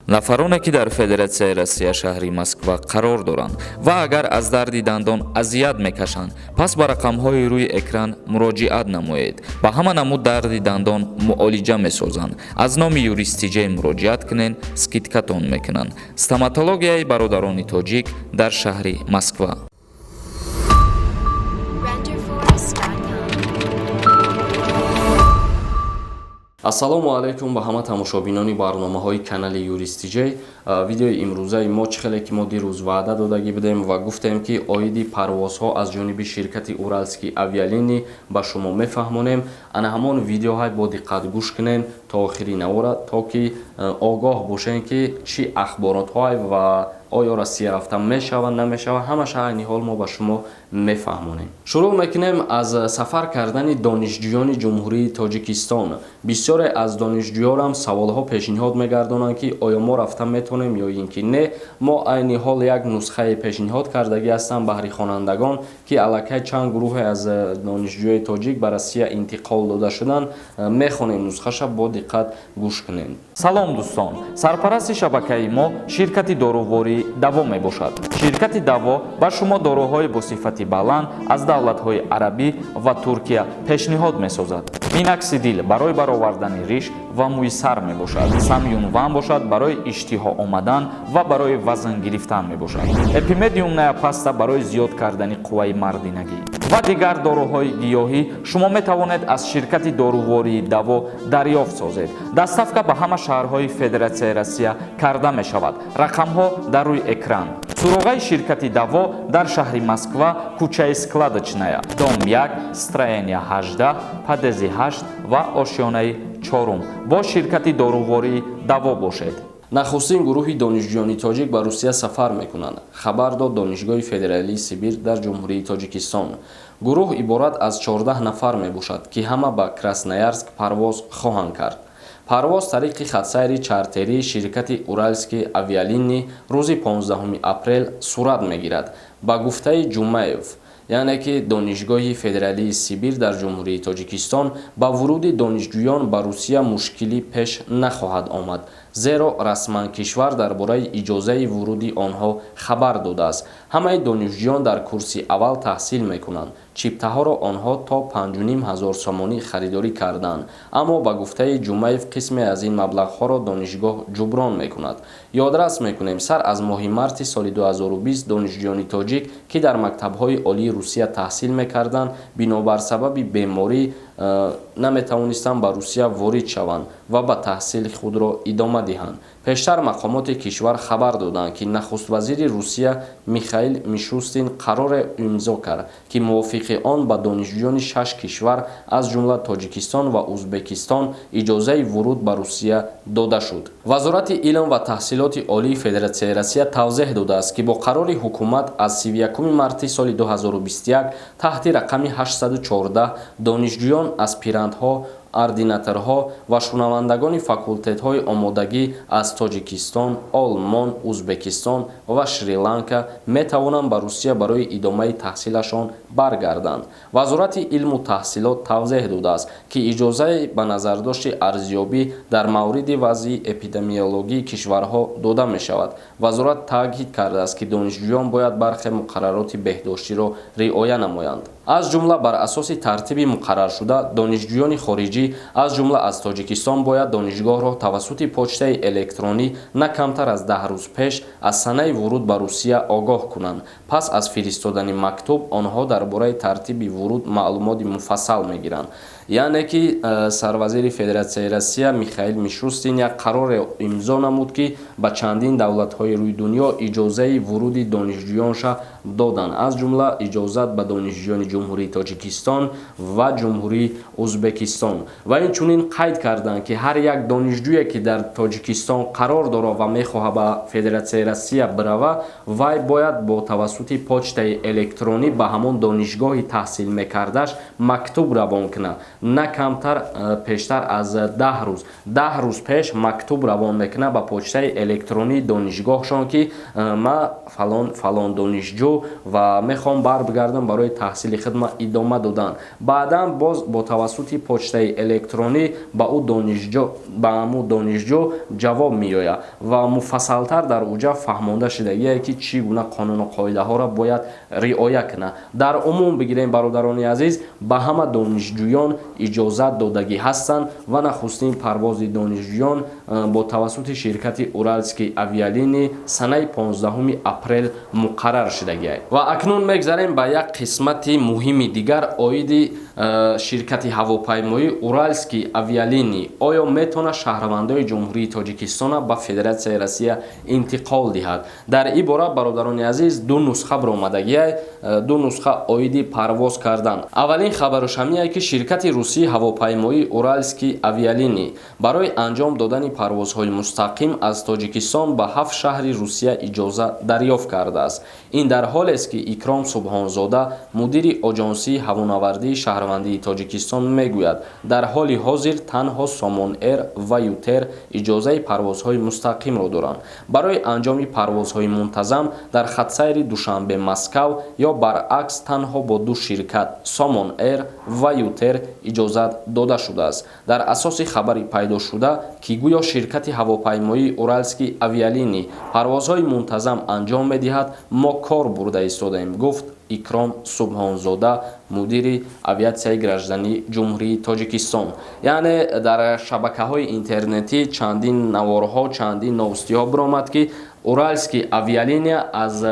Нафароне, ки дар Федератсияи Россия, шаҳри Москва қарор доранд ва агар аз дарди дандон азият мекашанд, пас ба рақамҳои рӯи экран муроҷиат намоед. Ба ҳама намуд дарди дандон муолиҷа месозанд. Аз номи Юристиҷей муроҷиат кунед, скидка тон мекунанд. Стоматологияи бародарони тоҷик дар шаҳри Москва. Renderforest.com. Ассалому алайкум ба ҳама тамошобинони барномаҳои канали Юристиҷей. Видеои имрӯзаи мо, чӣ хеле ки мо дирӯз ваъда додагӣ будем ва гуфтем, ки оиди парвозҳо аз ҷониби ширкати Уральские авиалинии ба шумо мефаҳмонем, ана ҳамон видеоҳай бо диққат гӯш кунем то охири навора, то ки огоҳ бошем, ки чӣ ахборотҳое ва оё Россия рафта мешавад, намешавад. Ҳамаша айни ҳол мо ба шумо мефаҳмонем. Шурӯъ мекунем аз сафар кардани донишҷӯёни Ҷумҳурии Тоҷикистон. Бисёре аз донишҷӯёнам саволҳо пешниҳод мегардонанд, ки оё мо рафта метавонем ё ин ки не. Мо айни ҳол як нусхае пешниҳод кардагӣ ҳастам баҳри хонандагон, ки аллакай чанд гурӯҳе аз донишҷӯёи тоҷик ба Россия интиқол дода шуданд. Мехонем нусхаша, бо диққат гӯш кунем. Салом, дӯстон! Сарпарасти шабакаи мо ширкати дорувории Даво мебошад. Ширкати Даво ба шумо доруҳои бо сифати баланд аз давлатҳои арабӣ ва Туркия пешниҳод месозад. Миноксидил барои баровардани риш ва мӯи сар мебошад. Самюнван бошад, барои иштиҳо омадан ва барои вазн гирифтан мебошад. Эпимедиумная паста барои зиёд кардани қувваи мардинагӣ ва дигар доруҳои гиёҳӣ шумо метавонед аз ширкати дорувории Даво дарёфт созед. Доставка ба ҳама шаҳрҳои Федератсияи Россия карда мешавад. Рақамҳо дар рӯи экран. Суроғаи ширкати Даво дар шаҳри Москва, кӯчаи Складочная, дом 1, строение 18, подъезд и 8 ва ошёнаи чорум. Бо ширкати дорувории Даво бошед. Нахустин гурӯҳи донишҷӯёни тоҷик ба Русия сафар мекунанд, хабар дод Донишгоҳи федералии Сибир дар Ҷумҳурии Тоҷикистон. Гурӯҳ иборат аз 14 нафар мебошад, ки ҳама ба Красноярск парвоз хоҳанд кард. Парвоз тариқи хатсайри чартерии ширкати Уральские авиалинии рӯзи 15 апрел сурат мегирад. Ба гуфтаи Ҷумаев, яъне ки Донишгоҳи федералии Сибир дар Ҷумҳурии Тоҷикистон, ба вуруди донишҷӯён ба Русия мушкилӣ пеш нахоҳад омад, зеро расман кишвар дар бораи иҷозаи вуруди онҳо хабар додааст. Ҳамаи донишҷӯён дар курси аввал таҳсил мекунанд. Чиптаҳоро онҳо то 5500 сомонӣ харидорӣ карданд, аммо ба гуфтаи Ҷумаев, қисме аз ин маблағҳоро донишгоҳ ҷуброн мекунад. Ёдрас мекунем, сар аз моҳи марти соли 2020 донишҷӯёни тоҷик, ки дар мактабҳои олии Русия таҳсил мекарданд, бинобар сабаби беморӣ наметавонистанд ба Русия ворид шаванд ва ба таҳсили худро идома диҳанд. Пештар мақомоти кишвар хабар доданд, ки нахуствазири Русия Михаил Мишустин қароре имзо кард, ки мувофиқи он ба донишҷӯёни шаш кишвар, аз ҷумла Тоҷикистон ва Узбекистон, иҷозаи вуруд ба Русия дода шуд. Вазорати илм ва таҳсилоти олии Федератсияи Россия тавзеҳ додааст, ки бо қарори ҳукумат аз 31 марти соли 2021 таҳти рақами 814 донишҷӯён, аспирантҳо, ординаторҳо ва шунавандагони факултетҳои омодагӣ аз Тоҷикистон, Олмон, Узбекистон ва Шри-Ланка метавонанд ба Русия барои идомаи таҳсилашон баргарданд. Вазорати илму таҳсилот тавзеҳ додааст, ки иҷозаи ба назардошти арзёбӣ дар мавриди вазъи эпидемиологии кишварҳо дода мешавад. Вазорат таъкид кардааст, ки донишҷӯён бояд бархе муқаррароти беҳдоштиро риоя намоянд. Аз ҷумла, бар асоси тартиби муқарраршуда, донишҷӯёни хориҷӣ, аз ҷумла аз Тоҷикистон, бояд донишгоҳро тавассути почтаи электронӣ на камтар аз 10 рӯз пеш аз санаи вуруд ба Русия огоҳ кунанд. Пас аз фиристодани мактуб онҳо дар бораи тартиби вуруд маълумоти муфассал мегиранд. Яъне ки сарвазири Федератсияи Россия Михаил Мишустин як қароре имзо намуд, ки ба чандин давлатҳои рӯи дунё иҷозаи вуруди донишҷӯёнша доданд, аз ҷумла иҷозат ба донишҷӯёни Ҷумҳурии Тоҷикистон ва Ҷумҳурии Узбекистон. Ва инчунин қайд карданд, ки ҳар як донишҷӯе, ки дар Тоҷикистон қарор дорад ва мехоҳад ба Федератсияи Россия бирава, вай бояд бо тавассути почтаи электронӣ ба ҳамон донишгоҳи таҳсил мекардаш мактуб равон кунад. На камтар пештар аз 10 рӯз, 10 рӯз пеш мактуб равон мекунад ба почтаи электронии донишгоҳшон, ки ма фалон фалон донишҷӯ ва мехоҳам барбигардам барои таҳсили хидма идома додан. Баъдан боз бо тавассути почтаи электронӣ ба ӯ донишҷӯ, ба ҳамун донишҷӯ ҷавоб меояд ва муфассалтар дар уҷа фаҳмонда шудагие, ки чӣ гуна қонуну қоидаҳоро бояд риоя кунад. Дар умум бигирем, бародарони азиз, ба ҳама донишҷӯён иҷозат додагӣ ҳастанд ва нахустин парвози донишҷӯён бо тавассути ширкати Уральские авиалинии санаи 15 апрел муқаррар шудагиай. Ва акнун мегзарем ба як қисмати муҳими дигар оиди ширкати ҳавопаймоӣ Уральские авиалинии. Оё метавонад шаҳрвандои Ҷумҳурии Тоҷикистона ба Федератсияи Россия интиқол диҳад? Дар ин бора, бародарони азиз, ду нусха баромадагиай, ду нусха оиди парвоз кардан. Аввалин хабару шамие, ки ширкати русии ҳавопаймоии Уральские авиалинии барои анҷом додани парвозҳои мустақим аз Тоҷикистон ба ҳафт шаҳри Русия иҷоза дарёфт кардааст. Ин дар ҳолест, ки Икром Субҳонзода, мудири Оҷонсии ҳавонавардии шаҳрвандии Тоҷикистон, мегӯяд, дар ҳоли ҳозир танҳо Сомон Эйр ва ЮТэйр иҷозаи парвозҳои мустақимро доранд. Барои анҷоми парвозҳои мунтазам дар хатсайри Душанбе Москав ё баръакс танҳо бо ду ширкат, Сомон Эйр ва ЮТэйр, иҷозат дода шудааст. Дар асоси хабари пайдошуда, ки гӯё ширкати ҳавопаймоии Уральские авиалинии парвозҳои мунтазам анҷом медиҳад, мо кор бурда истодаем, гуфт Икром Субҳонзода, мудири авиатсияи граждании Ҷумҳурии Тоҷикистон. Яъне дар шабакаҳои интернетӣ чандин наворҳо, чандин новостиҳо биромад, ки Уральские авиалиния аз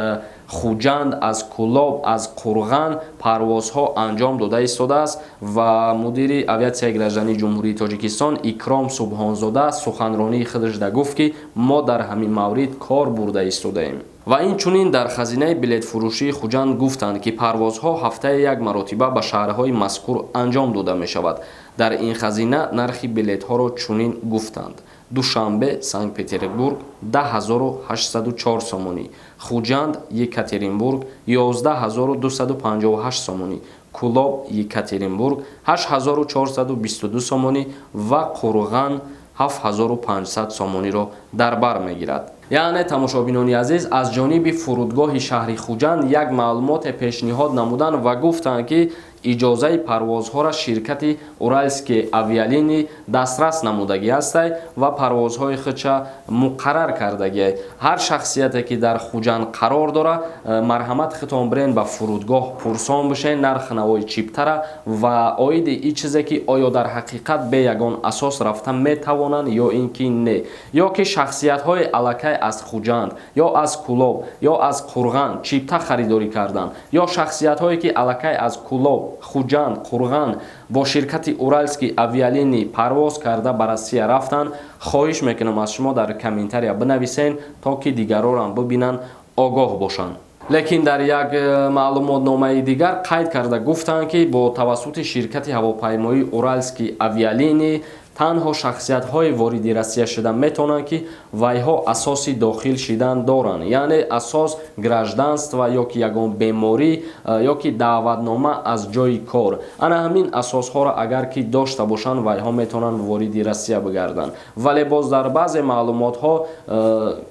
Хуҷанд, аз Кӯлоб, аз Қурған парвозҳо анҷом дода истодааст ва мудири авиатсияи граждании Ҷумҳурии Тоҷикистон Икром Субҳонзода суханронии худашда гуфт, ки мо дар ҳамин маврид кор бурда истодаем. Ва инчунин дар хазинаи билетфурӯшии Хуҷанд гуфтанд, ки парвозҳо ҳафтаи як маротиба ба шаҳрҳои мазкур анҷом дода мешавад. Дар ин хазина нархи билетҳоро чунин гуфтанд: Душанбе Санкт Петербург 10 804 сомонӣ, Хуҷанд Екатеринбург 11 258 сомонӣ, Кӯлоб Екатеринбург 8422 сомонӣ ва Қурған 7500 сомониро дар бар мегирад. Яъне, тамошобинони азиз, аз ҷониби фурудгоҳи шаҳри Хуҷанд як маълумоте пешниҳод намуданд ва гуфтанд, ки иҷозаи парвозҳоро ширкати Уральские авиалинии дастрас намудагӣ ҳастай ва парвозҳои худша муқаррар кардагиай. Ҳар шахсияте, ки дар Хуҷанд қарор дора, марҳамат, худтон бирен ба фурудгоҳ, пурсон бишен нархи навои чиптара ва оиди ин чизе, ки оё дар ҳақиқат бе ягон асос рафта метавонанд ё ин ки не, ё ки шахсиятҳои аллакай аз Хуҷанд ё аз Кӯлоб ё аз Қурған чипта харидорӣ карданд, ё шахсиятҳое, ки аллакай аз Кӯлоб, Хуҷанд, Қурған бо ширкати Уральские авиалинии парвоз карда ба Россия рафтанд, хоҳиш мекунам аз шумо, дар комментария бинависен, то ки дигарорам бибинанд, огоҳ бошанд. Лекин дар як маълумотномаи дигар қайд карда гуфтанд, ки бо тавассути ширкати ҳавопаймоии Уральские авиалинии танҳо шахсиятҳое вориди Россия шуда метавонанд, ки вайҳо асоси дохил шидан доранд, яъне асос гражданство ё ки ягон беморӣ, ё ки даъватнома аз ҷои кор. Ана ҳамин асосҳоро агар ки дошта бошанд, вайҳо метавонанд вориди Россия бигарданд. Вале боз дар баъзе маълумотҳо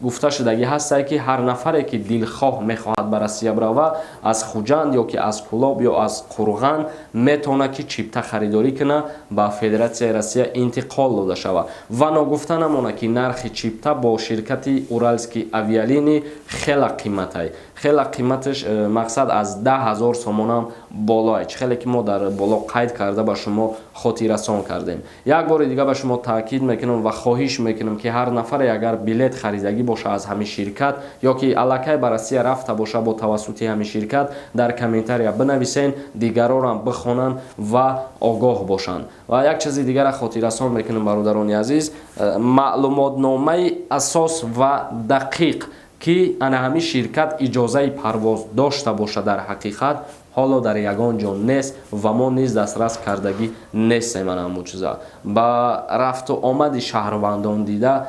гуфта шудагӣ ҳастае, ки ҳар нафаре, ки дилхоҳ мехоҳад ба Россия бирава, аз Хуҷанд ё ки аз Кӯлоб ё аз Қурған метавонад, ки чипта харидорӣ кунад, ба Федератсияи Россия интиқол дода шавад. Ва ногуфта намонад, ки нархи чипта бо ширкати Уральские авиалинии хела қиматай, хела қиматаш, мақсад аз 10 000 сомонам болоай, чӣ хеле ки мо дар боло қайд карда ба шумо хотиррасон кардем. Як бори дига ба шумо таъкид мекунам ва хоҳиш мекунам, ки ҳар нафаре агар билет харидагӣ боша аз ҳамин ширкат ё ки аллакай ба Россия рафта боша бо тавассути ҳамин ширкат, дар комментария бинависен, дигарорам бихонанд ва огоҳ бошанд. Ва як чизи дигара хотиррасон мекунам, бародарони азиз, маълумотномаи асос ва дақиқ, ки ана ҳамин ширкат иҷозаи парвоз дошта бошад, дар ҳақиқат ҳоло дар ягон ҷо нест ва мо низ дастрас кардагӣ нестем. Ана ҳамун чиза ба рафту омади шаҳрвандон дида,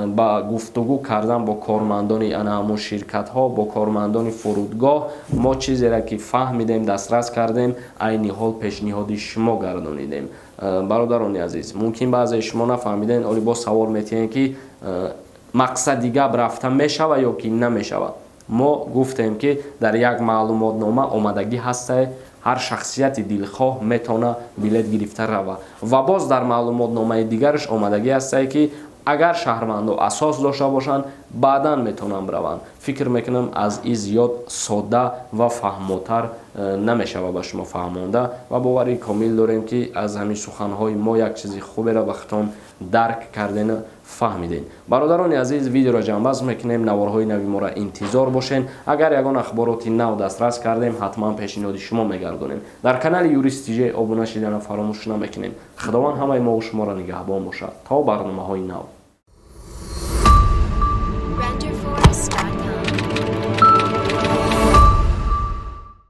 ба гуфтугӯ кардан бо кормандони ана ҳамун ширкатҳо, бо кормандони фурудгоҳ, мо чизеро, ки фаҳмидем, дастрас кардем, айни ҳол пешниҳоди шумо гардонидем. Бародарони азиз, мумкин баъзеи шумо нафаҳмиден, оли боз савол метиҳем, ки мақсади гап рафта мешава ё ки намешавад. Мо гуфтем, ки дар як маълумотнома омадагӣ ҳастае, ҳар шахсияти дилхоҳ метавона билет гирифта рава, ва боз дар маълумотномаи дигараш омадагӣ ҳастае, ки агар шаҳрвандо асос дошта бошанд, баъдан метавонанд раванд. Фикр мекунам, аз и зиёд содда ва фаҳмотар намешава ба шумо фаҳмонда, ва боварии комил дорем, ки аз ҳамин суханҳои мо як чизи хуберо ба худтон дарк кардена фаҳмидем. Бародарони азиз, видеоро ҷамъбаст мекунем. Наворҳои нави моро интизор бошен. Агар ягон ахбороти нав дастрас кардем, ҳатман пешниҳоди шумо мегардонем. Дар канали Юрист ТЖ обуна шидана фаромӯш намекунем. Худованд ҳамаи мову шуморо нигаҳбон бошад. То барномаҳои нав.